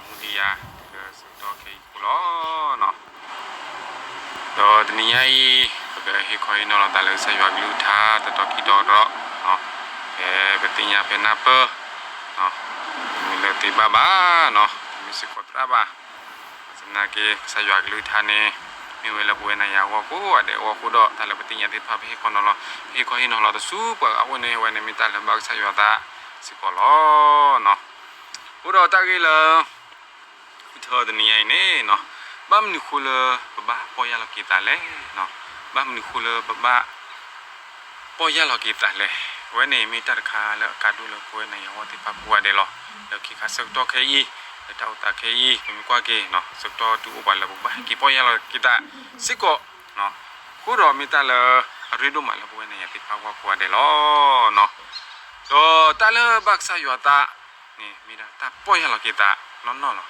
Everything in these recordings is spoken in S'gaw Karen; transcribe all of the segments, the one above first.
မူဒံးယၤ လၢဆၢကတီၢ်ခဲအံၤအဃိလီၤ. ဒီးတနံၤညါအံၤ ပကဟ့ၣ်ခီဟ့ၣ်နီၤလီၤသးလၢကစၢ်ယွၤကလုၢ်ကထါတတီၤခံတီၤဒီး ဖဲပသ့ၣ်ညါဖဲနၢ်ပၢၢ် မ့ၢ်လၢသ့ဘၣ်ဘၣ်နီၤ မ့ၢ်စ့ၢ်ကီးသရၣ်ဘၣ် သနာ်က့ ကစၢ်ယွၤကလုၢ်ကထါန့ၣ် မ့ၢ်ဝဲလၢပဝဲနၤယၤအဂီၢ်ကိးဂၤဒဲးအဂီၢ်အဃိဒီး တၢ်လၢပသ့ၣ်ညါသ့ၣ်တဖၣ် ပဟ့ၣ်ခီနီၤလီၤ ပဟ့ၣ်ခီဟ့ၣ်နီၤလီၤတဆူပှၤဂၤအအိၣ်န့ၣ် အဝဲန့ၣ်မ့ၢ်တၢ်လၢဘၣ်ကစၢ်ယွၤသးစ့ၢ်ကီးလီၤ. အဃိဒီးတၢ်ဂ့ၢ်လၢ ထၢတနံၤညါအံၤန့ၣ် ဘၣ်မနုၤဃိလၢပဘၣ်ပီၢ်ယၢ်လီၤက့ၤသးလဲၣ်, ဘၣ်မနုၤဃိလၢပဘၣ် ပီၢ်ယၢ်လီၤက့ၤသးလဲၣ်. အဝဲန့ၣ်မ့ၢ်တၢ်တခါလၢအကါဒိၣ်လၢပဝဲနၤယၤအဂီၢ်သ့ၣ်တဖၣ်ကိးဂၤဒဲးလီၤ. လၢခံခါဆၢကတီၢ်ခဲအံၤ လၢတၢ်အိၣ်သးခဲအံၤ ပမ့ၢ်ကွၢ်က့ၤ ဆၢကတီၢ်တုၤအိၣ်ပှၤလၢပကဘၣ်ဟဲက့ၤပီၢ်ယၢ်လီၤက့ၤသးစ့ၢ်ကီး အဃိဒီးမ့ၢ်တၢ်လၢအရ့ဒိၣ်မးလၢပဝဲနၤယၤသ့ၣ်တဖၣ်အဂီၢ်ကိးဂၤဒဲးလီၤ. ဒီးတၢ်လၢဘၣ်ကစၢ်ယွၤသးန့ၣ် မ့ၢ်ဒၣ်တၢ်ပီၢ်ယၢ်လီၤက့ၤသးနီၢ်နီၢ်လီၤ.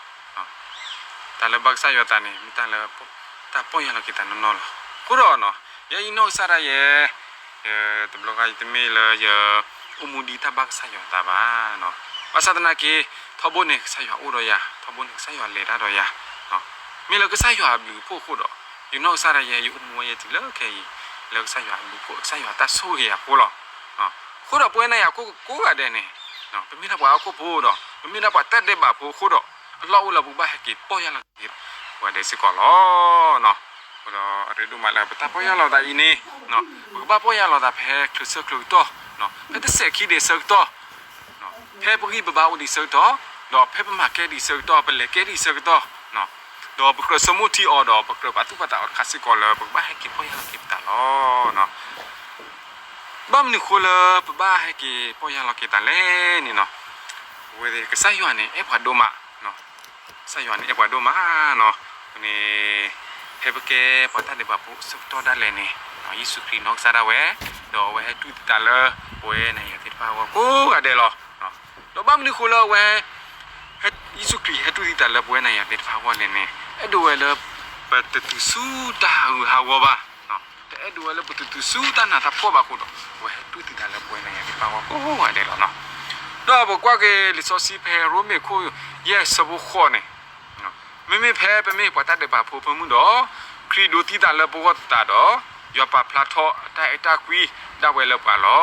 တၢ်လၢဘၣ်ကစၢ်ယွၤသးန့ၣ် မ့ၢ်တၢ်လၢ တၢ်ပီၢ်ယၢ်လီၤက့ၤသးနီၢ်နီၢ်လီၤ. အဃိဒီး ယဲယနီၢ်ကစၢ်ဒၣ်ယဲ တဘျီဂၤယတမ့ၢ်လၢယ အိၣ်မူဒ်တၢ်ဘၣ်ကစၢ်ယွၤသးဘၣ်. ဘၣ်ဆၣ်သနာ်က့ ထီဘိန့ၣ် ကစၢ်ယွၤအိၣ်ဒီးယၤ, ထီဘိန့ၣ် ကစၢ်ယွၤလဲၤတၢ်ဒီးယၤ, မ့ၢ်လၢကစၢ်ယွၤအဘျုးအဖှိၣ်အဃိဒီး ယနီၢ်ကစၢ်ဒၣ်ယဲ ယအိၣ်မူဝဲယဲတုၤလၢခဲအံၤ လၢကစၢ်ယွၤအဘျုးအဖှိၣ် ကစၢ်ယွၤတၢ်ဆိၣ်ဂ့ၤအဃိလီၤ. အဃိဒီးပဝဲနၤယၤကိးဂၤဒဲးန့ၣ် ပမ့ၢ်ဒၣ်ပှၤဟီၣ်ခိၣ်ဖိဒီး ပမ့ၢ်ဒၣ်ပှၤတၢ်ဒဲးဘးဖိအဃိဒီး အလီၢ်အိၣ်လၢပကဘၣ်ဟဲက့ၤပီၢ်ယၢ်လီၤက့ၤ ပှၤဒဲးစ့ၢ်ကီးလီၤ. အဃိဒီးအရ့ဒိၣ်မးလၢပတၢ်ပီၢ်ယၢ်လီၤသးအံၤန့ၣ် ပကဘၣ်ပီၢ်ယၢ်လီၤသးဖဲချၢဆၢချၢကတီၢ်, ဖဲတစဲးခံဒံးဆၢကတီၢ် ဖဲပဂံၢ်ပဘါအိၣ်ဒံးဆၢကတီၢ်, ဒီးဖဲပမၤကဲဒံးဆၢကတီၢ်, ပလဲၤကဲဒံးဆၢကတီၢ်, ဒီးပကြၢးဆိကမိၣ်ထံအီၤဒီး ပကြၢးပာ်သူၣ်ပာ်သးအီၤတခါစ့ၢ်ကီးလၢ ပကဘၣ်ဟဲက့ၤပီၢ်ယၢ်လီၤက့ၤပသးလီၤ. ဘၣ်မနုၤဃိလၢပဘၣ်ဟဲက့ၤပီၢ်ယၢ်လီၤက့ၤသးလဲၣ်န့ၣ်နီၤ, အဝဲသ့ၣ်ကစၢ်ယွၤန့ၣ် အဲၣ်ပှၤဒိၣ်မး, ကစၢ်ယွၤန့ၣ် အဲၣ်ပှၤဒိၣ်မးနီၤ, န့ၣ် ဖဲပကဲပှၤတၢ်ဒဲးဘးဖိအဆၢကတီၢ်ဒၣ်လဲာ်န့ၣ် ယ့ၣ်ၡူးခရံာ်နီၢ်ကစၢ်ဒၣ်ဝဲ, ဒီးအဝဲဟဲတူၢ်သံသးလၢပဝဲနၤယၤသ့ၣ်တဖၣ်အဂီၢ်ကိးဂၤဒဲးလီၤ. ဒီးဘၣ်မနုၤဃိလၢအဝဲ ယ့ၣ်ၡူးခရံာ်ဟဲတူၢ်သံသးလၢပဝဲနၤယၤသ့ၣ်တဖၣ်အဂီၢ်လဲၣ်န့ၣ်, အဲၣ်ဒိးဝဲလၢ ပတတုၤဆူတၢ်ဟးဂူာ်ဟးဂီၤဘၣ်, တအဲၣ်ဒိးဝဲလၢပတတုၤဆူတၢ်နးတၢ်ဖှီၣ်ဘၣ်အဃိဒီး အဝဲဟဲတူၢ်သံသးလၢပဝဲနၤယၤသ့ၣ်တဖၣ်အဂီၢ်ကိးဂၤဒဲးလီၤနီၤ. ဒီးပကွၢ်က့ၤလံာ်စီဆှံဖဲရိမ့ၤခိၣ် ယဲၢ်ဆၢဖိဃိးန့ၣ် မ့မ့ၢ်ဖဲပမ့ၢ်ပှၤတၢ်ဒဲးဘးဖိအဖၢမုၢ်ဒီး ခရံာ်ဒိးသံသးလၢပဂီၢ်သတးဒီး ယွၤပာ်ဖျါထီၣ်အတၢ်အဲၣ်တၢ်ကွံဒၣ်ဝဲလၢပှၤလီၤ.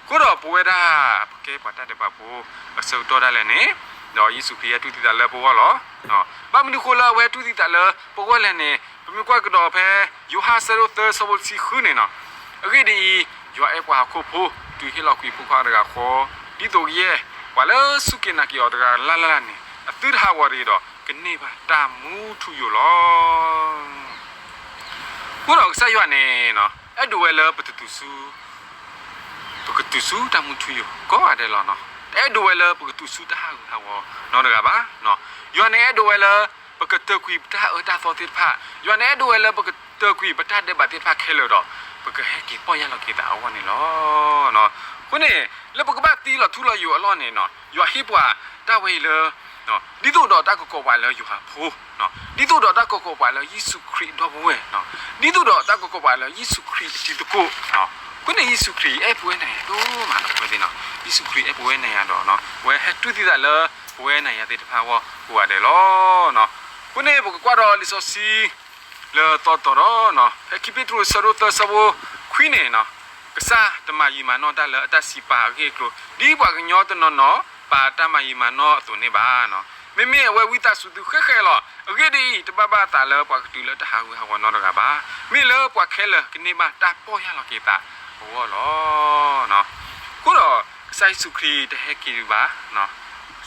အဃိဒီးပဝဲဒၣ် ပကဲပှၤတၢ်ဒဲးဘးဖိအဆၢကတီၢ်ဒၣ်လဲာ်န့ၣ်, ဒီးယ့ၣ်ၡူးခရံာ်ဟဲတူၢ်သံသးလၢပဂီၢ်လီၤ. ဘၣ်မနုၤဃိလၢအဝဲဟဲတူၢ်သံသးလၢပဂီၢ်လဲၣ်န့ၣ်, ပမ့ၢ်ကွၢ်ကဒီးဖဲ ယိၤဟၣ်ဆၢဒိၣ်သၢဆၢဖိတဆံဃုန့ၣ်နီၤ, အဂ့ၢ်ဒ်အံၤ, ယွၤအဲၣ်ပှၤဟီၣ်ခိၣ်ဖိ တုၤဟ့ၣ်လီၤကွံာ်အဖိခွါတဂၤဃီ, ဒ်သိးကယဲၢ် ပှၤလၢစူၢ်က့ၤနာ်က့ၤအီၤတဂၤလၢ်လၢ်န့ၣ် အသုတဟးဂီၤတဂ့ၤဒီး ကန့ၢ်ဘၣ်တၢ်မူထူယိာ်လီၤ. အဃိဒီးကစၢ်ယွၤန့ၣ် အဲၣ်ဒိးဝဲလၢပတတုၤဆူ ပကတုၤဆူတၢ်မူထူယိာ်ကိးဂၤဒဲးလီၤနီၤ. တအဲၣ်ဒိးဝဲလၢပကတုၤဆူတၢ်ဟးဂူာ်ဟးဂီၤနီတဂၤဘၣ်. ယွၤန့ၣ်အဲၣ်ဒိးဝဲလၢ ပကတၢၢ်ကွံာ်ပတၢ်အၢတၢ်သီသ့ၣ်တဖၣ်, ယွၤန့ၣ်အဲၣ်ဒိးဝဲလၢပကတၢၢ်ကွံာ်ပတၢ်ဒဲးဘးသ့ၣ်တဖၣ်ခဲလၢာ်ဒီး ပကဟဲက့ၤပီၢ်ယၢ်လီၤက့ၤသးအဂီၢ်န့ၣ်လီၤ. အဃိန့ၣ် လၢပကဘၣ်သံလီၤထူလီၤယိာ်အလီၢ်န့ၣ်နီၤ, ယွၤဟ့ၣ်ပှၤတၢ်ဝဲအံၤလၢ ဒ်သိးဒီးတၢ်ကကိးပှၤလၢယွၤဖိ, ဒ်သိးဒီးတၢ်ကကိးပှၤလၢယ့ၣ်ၡူးခရံာ်အဒီပုၢ်ဝဲၢ်, ဒ်သိးဒီးတၢ်ကကိးပှၤလၢယ့ၣ်ၡူးခရံာ်အတံၤသကိး, အဃိန့ၣ် ယ့ၣ်ၡူးခရံာ်အဲၣ်ပဝဲနၤယၤဒိၣ်မးနီၤ, ပဝဲသ့ၣ်နီၤ, ယ့ၣ်ၡူးခရံာ်အဲၣ်ပဝဲနၤယၤဒီး အဝဲဟဲတူၢ်သံသးလၢပဝဲနၤယၤသ့ၣ်တဖၣ်အဂီၢ်ကိးဂၤဒဲးလီၤ. အဃိန့ၣ် ပကကွၢ်ဒီးလံာ်စီဆှံ လၢသီတီၤဒီး ဖဲခံပ့းတရူးဆၢဒိၣ်သၢဆၢဖိခွံန့ၣ်နီၤ, ကစၢ်တမၤယံာ်မၤနီၢ်တၢ်လၢအတၢ်စံးပာ်အဂ့ၢ်အကျိၤ ဒ်ပှၤကညီတနီၤနီၤ ပာ်တၢ်မၤယံာ်မၤနီၢ်အသိးန့ၣ်ဘၣ်. မ့မ့ၢ်အဝဲဝံသးစူၤသုဃဲၣ်ဃဲၣ်လီၤ. အဂ့ၢ်ဒ်အံၤ, တဘၣ်ဘၣ်အသးလၢပှၤကတုၤလၢတၢ်ဟးဂူာ်ဟးဂီၤနီတဂၤဘၣ်. မ့ၢ်လၢပှၤခဲလၢာ်ကန့ၢ်ဘၣ်တၢ်ပီၢ်ယၢ်လီၤက့ၤသးအဂီၢ်လီၤ. အဃိဒီး ကစၢ်ယ့ၣ်ၡူးခရံာ်တဟဲက့ၤဒံးဘၣ်,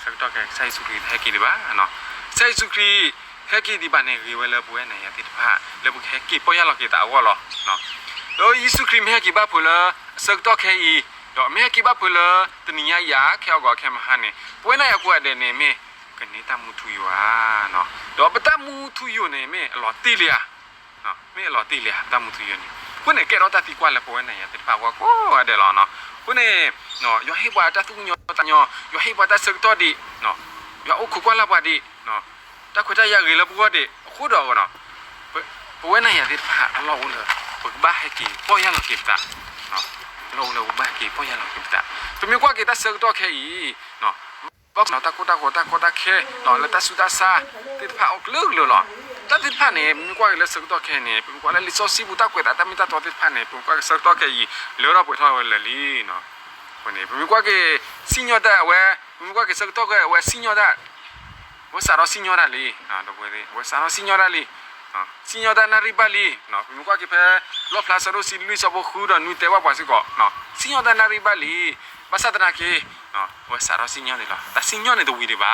ဆၢကတီၢ်ခဲ ကစၢ်ယ့ၣ်ၡူးခရံာ်တဟဲက့ၤဒံးဘၣ်. ကစၢ်ယ့ၣ်ၡူးခရံာ် ဟဲက့ၤဒံးဘၣ်န့ၣ် ဂ့ၤဝဲလၢပဝဲနၤယၤသ့ၣ်တဖၣ် လၢပကဟဲက့ၤပီၢ်ယၢ်လီၤက့ၤသးအဂီၢ်လီၤ. ဒီးယ့ၣ်ၡူးခရံာ်မ့ၢ်ဟဲက့ၤဘၣ်ဖုးလၢအဆၢကတီၢ်ခဲအံၤ, ဒီးမ့ၢ်ဟဲက့ၤဘၣ်ဖုးလၢတနံၤညါအံၤဧါ, ခဲအဂီၤခဲမဟါန့ၣ်, ပဝဲနၤယၤကိးဂၤဒဲးန့ၣ် မ့ၢ်ကန့ၢ်တၢ်မူထူယိာ်ဧါ. ဒီးပတၢ်မူထူယိာ်န့ၣ် မ့ၢ်အလီၤတံၢ်လံဧါ, မ့ၢ်အလီၤတံၢ်လံဧါ ပတၢ်မူထူယိာ်န့ၣ်. အဃိန့ၣ် ကဲထီၣ်တၢ်သံကွၢ်လၢပဝဲနၤယၤသ့ၣ်တဖၣ်အဂီၢ်ကိးဂၤဒဲးလီၤ. အဃိန့ၣ် ယွၤဟ့ၣ်ပှၤတၢ်သူၣ်ကညီၤသးကညီၤ, ယွၤဟ့ၣ်ပှၤတၢ်ဆၢကတီၢ်ဒံး, ယွၤအိၣ်ခိးကွၢ်လၢ်ပှၤဒံး, တၢ်ခွဲးတၢ်ယာ်ဂ့ၤလၢပဂီၢ်ဒံးအဃိဒီး ပဝဲနၤယၤသ့ၣ်တဖၣ်အလီၢ်အိၣ်လၢ ပကဘၣ်ဟဲက့ၤပီၢ်ယၢ်လီၤက့ၤပသး, အလီၢ်အိၣ်လၢပကဘၣ်ဟဲက့ၤပီၢ်ယၢ်လီၤက့ၤပသး. ပမ့ၢ်ကွၢ်က့ၤတၢ်ဆၢကတီၢ်ခဲအံၤ ဘၣ်နီၤ တၢ်ကိၢ်တၢ်ဂီၤ တၢ်ကီတၢ်ခဲ လၢတၢ်ဆူးတၢ်ဆါသ့ၣ်တဖၣ်အိၣ်ကလုာ်ကလုာ်လီၤ. တၢ်သ့ၣ်တဖၣ်န့ၣ် ပမ့ၢ်ကွၢ်က့ၤလၢဆၢကတီၢ်ခဲအံၤန့ၣ် ပမ့ၢ်ကွၢ်လၢလံာ်စီဆှံပူၤ တၢ်ကွဲးသး တၢ်မ့ၢ်တၢ်တီသ့ၣ်တဖၣ်န့ၣ် ပမ့ၢ်ကွၢ်က့ၤဆၢကတီၢ်ခဲအံၤ လၢထီၣ်ပှဲၤထီၣ်ဝဲလၢာ်လံ. အဃိန့ၣ် ပမ့ၢ်ကွၢ်က့ၤ စံၣ်ညီၣ်တၢ်အဝဲ ပမ့ၢ်ကွၢ်က့ၤဆၢကတီၢ်ခဲအံၤ အဝဲစံၣ်ညီၣ်တၢ် အဝဲစးထီၣ်စံၣ်ညီၣ်တၢ်လံ. အဝဲစးထီၣ်စံၣ်ညီၣ်တၢ်လံ. စံၣ်ညီၣ်တၢ်နၣ်ရံၣ်ဘၣ်လံ. ပမ့ၢ်ကွၢ်က့ၤဖဲ လီၣ်ဖျါဆၢဒိၣ်တဆံလွံၢ် ဆၢဖိဃုဒီးနွံ တဲဘၣ်ပှၤစ့ၢ်ကီး စံၣ်ညီၣ်တၢ်နၣ်ရံၣ်ဘၣ်လံ. ဘၣ်ဆၣ်သနာ်က့ အဝဲစးထီၣ်စံၣ်ညီၣ်န့ၣ်လီၤ. တၢ်စံၣ်ညီၣ်န့ၣ်တဝံၤဒံးဘၣ်.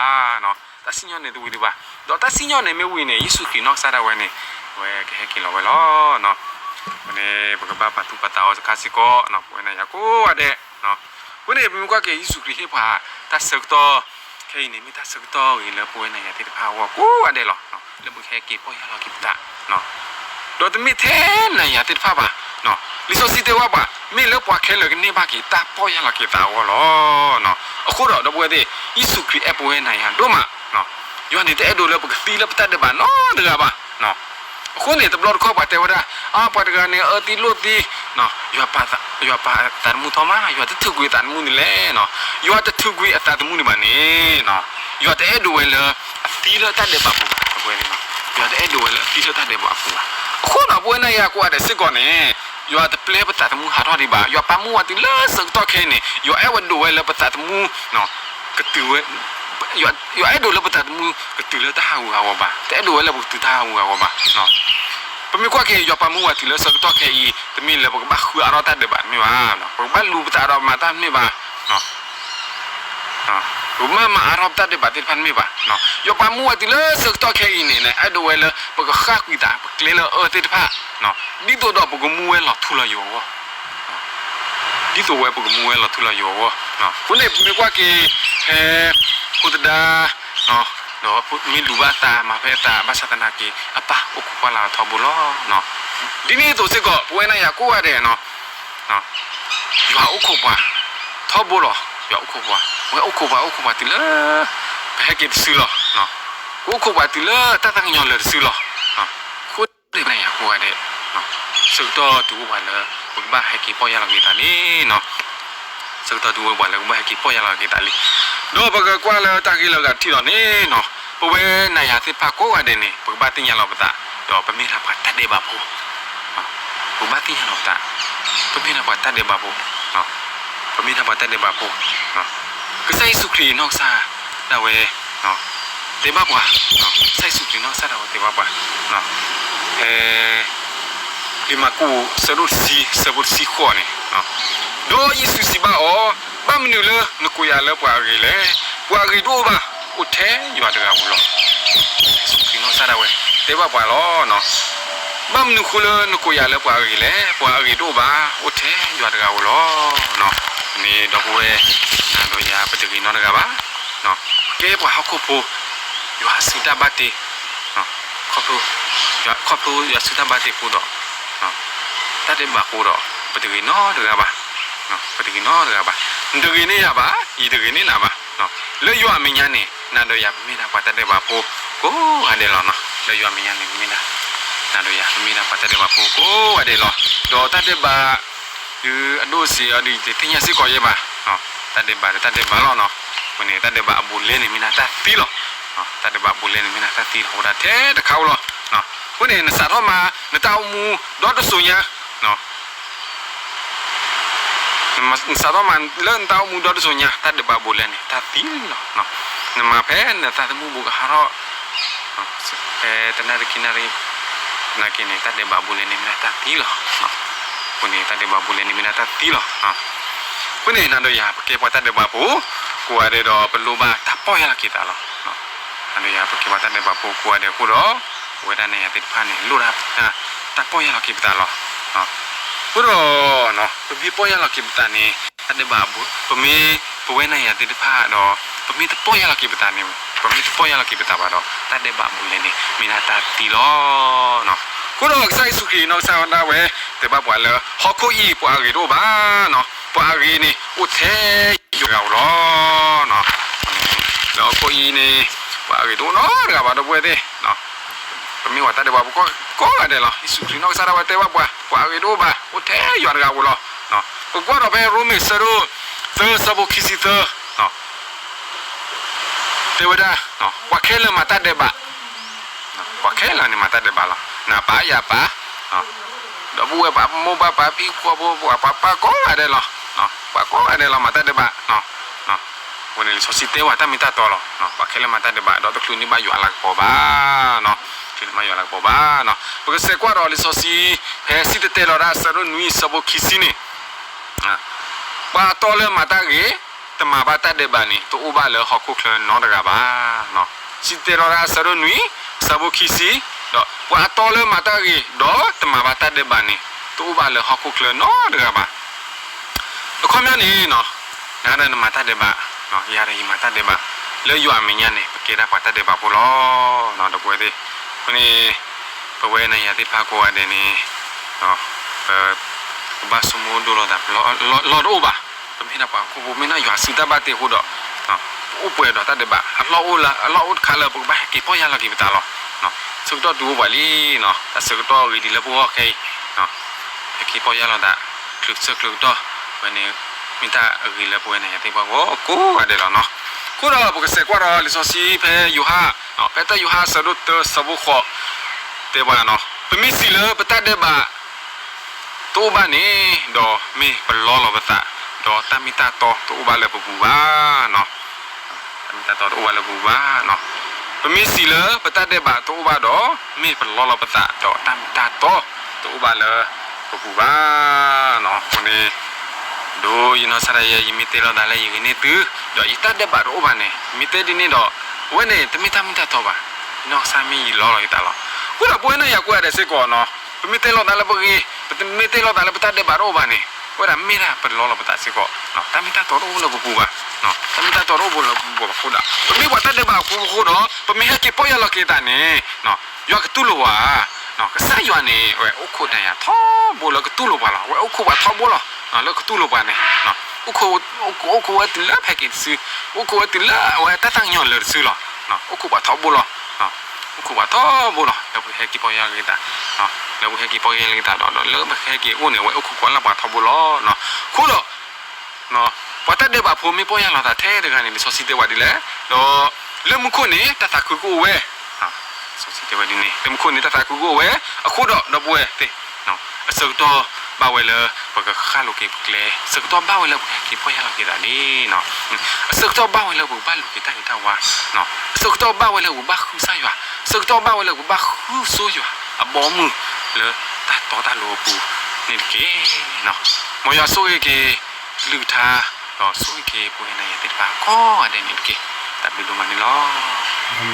တၢ်စံၣ်ညီၣ်န့ၣ်တဝံၤဒံးဘၣ်. ဒီးတၢ်စံၣ်ညီၣ်န့ၣ်မ့ၢ်ဝံၤန့ၣ် ယ့ၣ်ၡူးခရံာ်နီၢ်ကစၢ်ဒၣ်ဝဲန့ၣ် အဝဲကဟဲက့ၤလီၤဝဲလီၤ. အဃိန့ၣ် ပကဘၣ်ပာ်သူၣ်ပာ်သးအီၤစခါစ့ၢ်ကီး ပဝဲနၤယၤကိးဂၤဒဲး. အဃိန့ၣ် ပမ့ၢ်ကွၢ်က့ၤယ့ၣ်ၡူးခရံာ်ဟ့ၣ်ပှၤ တၢ်ဆၢကတီၢ်ခဲအံၤန့ၣ် မ့ၢ်တၢ်ဆၢကတီၢ်ဂ့ၤလၢပဝဲနၤယၤသ့ၣ်တဖၣ်အဂီၢ်ကိးဂၤဒဲးလီၤ. လၢပကဟဲက့ၤပီၢ်ယၢ်လီၤက့ၤပသး ဒီးတမ့ၢ်ထဲနၤယၤသ့ၣ်တဖၣ်ဘၣ်. လံာ်စီဆှံတဲဘၣ်ပှၤ မ့ၢ်လၢပှၤခဲလၢာ်ကန့ၢ်ဘၣ်က့ၤတၢ်ပီၢ်ယၢ်လီၤက့ၤသးအဂီၢ်လီၤ. အဃိဒီးဒီပုၢ်ဝဲၢ်သ့ၣ် ယ့ၣ်ၡူးခရံာ်အဲၣ်ပဝဲနၤယၤဒိၣ်မး. ယွၤန့ၣ်တအဲၣ်ဒိးလၢပကသံလၢပတၢ်ဒဲးဘးနီတဂၤဘၣ်. အဃိန့ၣ် တဘျီတခီၣ်ပှၤတဲဝဲဒၣ် အါ ပှၤတဂၤန့ၣ် အၢသံလိၣ်သံ ယွၤပာ်သးသမူထီၣ်မး ယွၤတထုးကွံာ်အသးသမူန့ၣ်လဲၣ်. ယွၤတထုးကွံာ်အသးသမူန့ၣ်ဘၣ်န့ၣ် ယွၤတအဲၣ်ဒိးဝဲလၢအသံလၢတၢ်ဒဲးဘးပူၤဘၣ်. ယွၤတအဲၣ်ဒိးဝဲလၢအသံလၢတၢ်ဒဲးဘးအပူၤဘၣ်. အဃိဒီးပဝဲနၤယၤကိးဂၤဒဲးစ့ၢ်ကီးန့ၣ် ယွၤတပျဲပသးသမူဟးထီၣ်ဒံးဘၣ်. ယွၤပာ်မူဝဲတုၤလၢဆၢကတီၢ်ခဲအံၤန့ၣ် ယွၤအဲၣ်ဝဲဒိးဝဲလၢပသးသမူ ကတုၤဝဲ ယွၤအဲၣ်ဒိးလၢပသးသမူကတုၤလၢတၢ်ဟးဂူာ်ဟးဂီၤဘၣ်. တအဲၣ်ဒိးဝဲလၢပကတုၤတၢ်ဟးဂူာ်ဟးဂီၤဘၣ်. ပမ့ၢ်ကွၢ်က့ၤ ယွၤပာ်မူဝဲတုၤလၢဆၢကတီၢ်ခဲအံၤ တမ့ၢ်လၢပကဘၣ်ဃုအါထီၣ်တၢ်ဒဲးဘးတမ့ၢ်ဘၣ်. ပကဘၣ်လူၤပသးဒီးမၤတၢ်တမ့ၢ်ဘၣ်. ပကဘၣ်မၤအါထီၣ်ပတၢ်ဒဲးဘးသ့ၣ်တဖၣ်တမ့ၢ်ဘၣ်. ယွၤပာ်မူဝဲတုၤလၢဆၢကတီၢ်ခဲအံၤန့ၣ် အဲၣ်ဒိးဝဲလၢပကဃၣ်ကွံာ်သး ပကျဲလၢအအၢသ့ၣ်တဖၣ် ဒ်သိးဒီးပကမူဝဲလီၤထူလီၤယိာ်အဂီၢ် ဒ်သိးဝဲပကမူဝဲလီၤထူလီၤယိာ်အဂီၢ်. အဃိန့ၣ် ပမ့ၢ်ကွၢ်က့ၤ ဖဲ ဖိသဒါ ဒီးမ့ၢ်လူၤဘၣ်သးမၤဖဲအသးဘၣ်ဆၣ်သနာ်က့ အပၢ်အိၣ်ခိးကွၢ်လၢ်ထီဘိလီၤ. ဒ်န့ၣ်အသိးစ့ၢ်ကီး ပဝဲနၤယၤကိးဂၤဒဲး ယွၤအိၣ်ခိးပှၤထီဘိလီၤ. ယွၤအိၣ်ခိးပှၤ ပဝဲအိၣ်ခိးပှၤ အိၣ်ခိးပှၤတုၤလၢ ပဟဲက့ၤတစုလီၤ. ပအိၣ်ခိးပှၤတုၤလၢတၢ်သးကညီၤလၢာ်တစုလီၤ. အဃိန့ၣ် ပဝဲနၤယၤကိးဂၤဒဲး ဆၢကတီၢ်တုၤအိၣ်ပှၤလၢ ပကဘၣ်ဟဲက့ၤပီၢ်ယၢ်လီၤက့ၤသးလံ. ဆၢကတီၢ်တုၤအိၣ်ပှၤလၢကဘၣ်ဟဲက့ၤပီၢ်ယၢ်လီၤက့ၤသးလံ. ဒီးပကကွၢ်လၢတၢ်ဂ့ၢ်လၢအဂၤတထံၣ်လီၤန့ၣ် ပဝဲနၤယၤသ့ၣ်တဖၣ်ကိးဂၤဒဲးန့ၣ် ပကဘၣ်သ့ၣ်ညါလီၤပသး ဒီးပမ့ၢ်ဒၣ်ပှၤတၢ်ဒဲးဘးဖိ ပကဘၣ်သ့ၣ်ညါလီၤပသး ပမ့ၢ်ဒၣ်ပှၤတၢ်ဒဲးဘးဖိ ပမ့ၢ်ဒၣ်ပှၤတၢ်ဒဲးဘးဖိ ကစၢ်ယ့ၣ်ၡူးခရံာ်နီၢ်ကစၢ်ဒၣ်ဝဲ တဲဘၣ်ပှၤ ကစၢ်ယ့ၣ်ၡူးခရံာ်နီၢ်ကစၢ်ဒၣ်ဝဲတဲဘၣ်ပှၤ ဖဲ လံာ်မၢ်ကူး ဆၢဒိၣ်တဆံ ဆၢဖိတဆံဃိးန့ၣ်, ဒီးယ့ၣ်ၡူးစံးဘၣ်အီၤ, ဘၣ်မနုၤလၢနကိးယၤလၢပှၤအဂ့ၤလဲၣ်. ပှၤအဂ့ၤတအိၣ်ဘၣ်, အိၣ်ထဲယွၤတဂၤဧိၤလီၤ. ယ့ၣ်ၡူးခရံာ်နီၢ်ကစၢ်ဒၣ်ဝဲ တဲဘၣ်ပှၤလီၤ. ဘၣ်မနုၤဃိလၢနကိးယၤလၢပှၤအဂ့ၤလဲၣ်. ပှၤအဂ့ၤတအိၣ်ဘၣ်, အိၣ်ထဲယွၤတဂၤဧိၤလီၤ. န့ၣ်ဒီပုၢ်ဝဲၢ် နၤဒီးယၤ ပတဂ့ၤနီတဂၤဘၣ်. ကဲပှၤဟီၣ်ခိၣ်ဖိ, ယွၤစုတၢ်ဘၣ်တ့, ခီဖျိ ခီဖျိယွၤစုတၢ်ဘၣ်တ့အဃိဒီး တၢ်ဒဲးဘးအဃိဒီး ပတဂ့ၤနီတဂၤဘၣ်. ပတဂ့ၤနီတဂၤဘၣ်. နတဂ့ၤန့ၢ်ယၤဘၣ်, ယတဂ့ၤန့ၢ်နၤဘၣ်. လၢယွၤအမဲာ်ညါန့ၣ် နၤဒီးယၤ ပမ့ၢ်ဒၣ်ပှၤတၢ်ဒဲးဘးဖိကိးဂၤဒဲးလီၤ. လၢယွၤအမဲာ်ညါန့ၣ် ပမ့ၢ်ဒၣ် နၤဒီးယၤ ပမ့ၢ်ဒၣ်ပှၤတၢ်ဒဲးဘးဖိကိးဂၤဒဲးလီၤ. ဒီးတၢ်ဒဲးဘး ဒုးအဒိၣ်စ့ၢ်အီၤဒုး ယတသ့ၣ်ညါစ့ၢ်ကီးယဲဘၣ်. တၢ်ဒဲးဘးဒီးတၢ်ဒဲးဘးလီၤနီၤ. အဃိန့ၣ် တၢ်ဒဲးဘးအဘူးအလဲန့ၣ် မ့ၢ်ဒၣ်တၢ်သံလီၤ. တၢ်ဒဲးဘးအဘူးအလဲန့ၣ် မ့ၢ်ဒၣ်တၢ်သံလီၤ. အဃိဒၣ်ထဲတခါဧိၤလီၤ. အဃိန့ၣ် နစးထီၣ်မၤ နတၢ်အိၣ်မူဒီတစိၤညါ နစးထီၣ်မၤလၢနတၢ်အိၣ်မူဒီတစိၤညါ တၢ်ဒဲးဘးဘူးလဲန့ၣ် တၢ်သံလီၤ. နမၤဖဲနသးသမူဘူးကဟးထီၣ် ဖဲတနၣ်ရံၣ်ခံနၣ်ရံၣ် သနာ်က့န့ၣ် တၢ်ဒဲးဘးဘူးလဲန့ၣ် မ့ၢ်ဒၣ်တၢ်သံလီၤ. အဃိန့ၣ် တၢ်ဒဲးဘးဘူးလဲန့ၣ် မ့ၢ်ဒၣ်တၢ်သံလီၤ. အဃိန့ၣ် နၤဒီးယၤ ပကဲပှၤတၢ်ဒဲးဘးဖိကိးဂၤဒဲးဒီး ပလိၣ်ဘၣ်တၢ်ပီၢ်ယၢ်လီၤက့ၤသးလီၤ. နၤဒီးယၤ ပကဲပှၤတၢ်ဒဲးဘးဖိကိးဂၤဒဲးအဃိဒီး ပဝဲဒၣ်နၤယၤသ့ၣ်တဖၣ်န့ၣ် လိၣ်ဒၣ် တၢ်ပီၢ်ယၢ်လီၤက့ၤပသးလီၤ. အဃိဒီး ပမ့ၢ်ပီၢ်ယၢ်လီၤက့ၤပသးန့ၣ် တၢ်ဒဲးဘးဘူး ပမ့ၢ်ပဝဲနၤယၤသ့ၣ်တဖၣ်ဒီး ပမ့ၢ်တပီၢ်ယၢ်လီၤက့ၤပသးန့ၣ် ပမ့ၢ်တပီၢ်ယၢ်လီၤက့ၤပသးဘၣ်ဒီး တၢ်ဒဲးဘးဘူးလဲန့ၣ် မ့ၢ်ဒၣ်တၢ်သံလီၤ. အဃိဒီးကစၢ်ယ့ၣ်ၡူးခရံာ်နီၢ်ကစၢ်ဒၣ်ဝဲ တဲဘၣ်ပှၤလၢ ဟီၣ်ခိၣ်အံၤ ပှၤအဂ့ၤတအိၣ်ဘၣ်, ပှၤအဂ့ၤန့ၣ် အိၣ်ထဲယွၤတဂၤဧိၤလီၤ. လၢဟီၣ်ခိၣ်အံၤန့ၣ် ပှၤအဂ့ၤတအိၣ်နီတဂၤဘၣ် ဒီပုၢ်ဝဲၢ်သ့ၣ် ပမ့ၢ်ပှၤတၢ်ဒဲးဘးဖိကိးဂၤဒဲးလီၤ. ယ့ၣ်ၡူးခရံာ်နီၢ်ကစၢ်ဒၣ်ဝဲတဲဘၣ်ပှၤ ပှၤအဂ့ၤတအိၣ်ဘၣ် အိၣ်ထဲယွၤတဂၤဧိၤလီၤ. ပကွၢ်ဒီးဖဲရိမ့ၤဆၢဒိၣ်သၢ ဆၢဖိခံဆံသၢ တဲဝဲဒၣ်, ပှၤခဲလၢာ်မၤတၢ်ဒဲးဘး, ပှၤခဲလၢာ်န့ၣ်မၤတၢ်ဒဲးဘးလီၤ. နပၢ်ယပၢ်, ဒီပုၢ်ဝဲၢ်ပၢ် မိၢ်ပၢ်ပၢ် ဖံဖုဖု ပှၤကိးဂၤဒဲးလီၤ. ပှၤကိးဂၤဒဲးလီၤ မၤတၢ်ဒဲးဘး. အဃိန့ၣ် လံာ်စီဆှံတဲဝဲတၢ်မ့ၢ်တၢ်တီလီၤ. ပှၤခဲလၢာ်မၤတၢ်ဒဲးဘး ဒီးတချုးန့ၢ်ဘၣ်ယွၤအလၤကပီၤဘၣ်, တချုးန့ၢ်ဘၣ်ယွၤအလၤကပီၤဘၣ်. ပကစဲးကွၢ်ဒီးလံာ်စီဆှံ ဖဲစံၣ်တဲၤတဲလီၤတၢ်အဆၢဒိၣ်နွံအဆၢဖိခံဆံန့ၣ်, ပှၤအတီလၢမၤတၢ်ဂ့ၤ တမၤဘၣ်တၢ်ဒဲးဘးန့ၣ် တအိၣ်ဘၣ်လၢဟီၣ်ခိၣ်ချၢနီတဂၤဘၣ်. စံၣ်တဲၤတဲလီၤတၢ်အဆၢဒိၣ်နွံ အဆၢဖိခံဆံ, ဒီးပှၤအတီလၢမၤတၢ်ဂ့ၤ ဒီးတမၤဘၣ်တၢ်ဒဲးဘးန့ၣ် တအိၣ်ဘၣ်လၢဟီၣ်ခိၣ်ချၢနီတဂၤဘၣ်. အခီပညီန့ၣ်, နၤဒီးနမၤတၢ်ဒဲးဘး, ယၤဒီးယမၤတၢ်ဒဲးဘး, လၢယွၤအမဲာ်ညါန့ၣ် ပကဲဒၣ်ပှၤတၢ်ဒဲးဘးဖိလီၤ. ဒီပုၢ်ဝဲၢ်သ့ၣ်, အဃိန့ၣ် ပဝဲနၤယၤသ့ၣ်တဖၣ်ကိးဂၤဒဲးန့ၣ်, ပကဘၣ်ဆိကမိၣ်ဒိၣ်လီၤသး လီၢ်တအိၣ်ဘၣ်. ပမ့ၢ်ဒၣ်ပှၤဟီၣ်ခိၣ်ဖိ မ့ၢ်ဒၣ်ယွၤစုတၢ်ဘၣ်တ့အဃိဒီး, ပအိၣ်ပှဲၤဒီးတၢ်ဒဲးဘး အလီၢ်အိၣ်လၢ အလီၢ်အိၣ်တခါလၢပကဘၣ်ဟဲက့ၤပီၢ်ယၢ်လီၤက့ၤပသးလီၤ. ဆၢကတီၢ်တုၤအိၣ်ပှၤလံ, တၢ်ဆၢကတီၢ်ဂ့ၤဒ်လၢပဂီၢ်ခဲအံၤ, ဟဲက့ၤပီၢ်ယၢ်လီၤသး, ချုးဆၢချုးကတီၢ်, ဝဲန့ၣ် မ့ၢ်တၢ်အဂ့ၤလၢပဝဲနၤယၤသ့ၣ်တဖၣ်ကိးဂၤဒဲးလီၤ. အဃိဒီးပကစဲးကွၢ်ဒီးလံာ်စီဆှံဖဲယိၤဟၣ်, ဖဲတၢယိၤဟၣ်အဆၢဒိၣ်တၢအဆၢဖိဃိး, တဲပှၤ, ပမ့ၢ်စံးလၢပတၢ်ဒဲးဘး တအိၣ်ဘၣ်န့ၣ်, ဒီးမ့ၢ်ပလီလီၤပသး, ဒီးတၢ်မ့ၢ်တၢ်တီတအိၣ်ဘၣ်လၢပပူၤဘၣ်. တၢ်မ့ၢ်တၢ်တီတအိၣ်ဘၣ်လၢပပူၤဘၣ်. ပမ့ၢ်စံးလၢပတၢ်ဒဲးဘးတအိၣ်ဘၣ်ဒီး, မ့ၢ်ပလီလီၤပသး, ဒီးတၢ်မ့ၢ်တၢ်တီတအိၣ်ဘၣ်လၢပပူၤဘၣ်. အဃိန့ၣ် ဒ်ယနီၢ်ကစၢ်ဒၣ်ယဲ ယမ့ၢ်တဲလီၤသးလၢယဂ့ၤန့ၢ်သု, ဒီးယတၢ်ဒဲးဘးတအိၣ်ဘၣ်န့ၣ်, မ့ၢ်တဲဒ်န့ၣ်ဒီး, အဝဲန့ၣ် တမ့ၢ်တၢ်မ့ၢ်တၢ်တီဘၣ်. ယနီၢ်ကစၢ်မ့ၢ်ယလီလီၤယသးလီၤ. အဃိဒီးပဝဲနၤယၤကိးဂၤဒဲးစ့ၢ်ကီး, ပမ့ၢ်တဲလီၤသးလၢပဂ့ၤ, ပမ့ၢ်တဲလီၤသးလၢပတၢ်ဒဲးဘးတအိၣ်ဘၣ်န့ၣ်, အဝဲဒၣ်မ့ၢ်ဒၣ်ပလီလီၤပသးစ့ၢ်ကီး, တၢ်မ့ၢ်တၢ်တီတအိၣ်လၢပပူၤဘၣ်. တၢ်မ့ၢ်တၢ်တီတအိၣ်လၢပပူၤဘၣ်အဃိဒီး, ပမ့ၢ်ပှၤတၢ်ဒဲးဘးအဃိအဃိဒီး, ပမ့ၢ်ဟဲက့ၤပီၢ်ယၢ်လီၤက့ၤသးန့ၣ်, ယွၤကတူၢ်လိာ်ပှၤ, ကစၢ်ယွၤန့ၣ် အဝဲအိၣ်ခိးတၢ်ယၤထီဘိလၢကတူၢ်လိာ်ပှၤလီၤ. အဝဲအိၣ်ခိးပှၤထီဘိလီၤ. လၢကတူၢ်လိာ်ပှၤန့ၣ်, အိၣ်ခိးဝဲတုၤလၢဖဲက့ၤတစု, အိၣ်ခိးဝဲတုၤလၢအဝဲတၢ်သးကညီၤလၢာ်တစုလီၤ. အိၣ်ခိးပှၤထီဘိလီၤ. အိၣ်ခိးပှၤထီဘိလီၤ လၢပဟဲက့ၤပီၢ်ယၢ်လီၤက့ၤသး, လၢပဟဲက့ၤပီၢ်ယၢ်လီၤက့ၤသးဒီး လၢပဟဲက့ၤအိၣ်န့ၣ် အဝဲအိၣ်ခိးပှၤလၢပှၤထီဘိလီၤ. အဃိဒီး ပှၤတၢ်ဒဲးဘးဖိမ့ၢ်ပီၢ်ယၢ်လီၤသးထဲတဂၤန့ၣ် လံာ်စီဆှံတဲဝဲဒ်လဲၣ်, ဒီးလၢမူခိၣ်န့ၣ် တၢ်သးခုကအိၣ်ဝဲ, လံာ်စီဆှံတဲဝဲဒ်န့ၣ်, လၢမူခိၣ်န့ၣ် တၢ်သးခုကအိၣ်ဝဲ, အဃိဒီး ဒီပုၢ်ဝဲၢ်သ့ၣ်, အဆၢကတီၢ်ဘၣ်ဝဲလၢ ပကဃၣ်လိာ်က့ၤပကျဲ, အဆၢကတီၢ်ဘၣ်ဝဲလၢပကဟဲက့ၤပီၢ်ယၢ်လီၤက့ၤသးန့ၣ်, အဆၢကတီၢ်ဘၣ်ဝဲလၢပကဘၣ်လိာ်က့ၤတၢ်ဂ့ၤတၢ်ဝါ, အဆၢကတီၢ်ဘၣ်ဝဲလၢပကဘၣ်ဃုစၢ်ယွၤ, အဆၢကတီၢ်ဘၣ်ဝဲလၢပကဘၣ်ဃုစိယွၤ အဘီအမုၢ်လၢတၢ်တီတၢ်လိၤအပူၤန့ၣ်တက့ၢ်. မ်ယွၤဆိၣ်ဂ့ၤက့ၤ ကလုၢ်ကထါ, ဒီးဆိၣ်ဂ့ၤက့ၤပဝဲနၤယၤသ့ၣ်တဖၣ်ကိးဂၤဒဲးန့ၣ်တက့ၢ်. တၢ်ဘျုးဒိၣ်မးန့ၣ်လီၤ.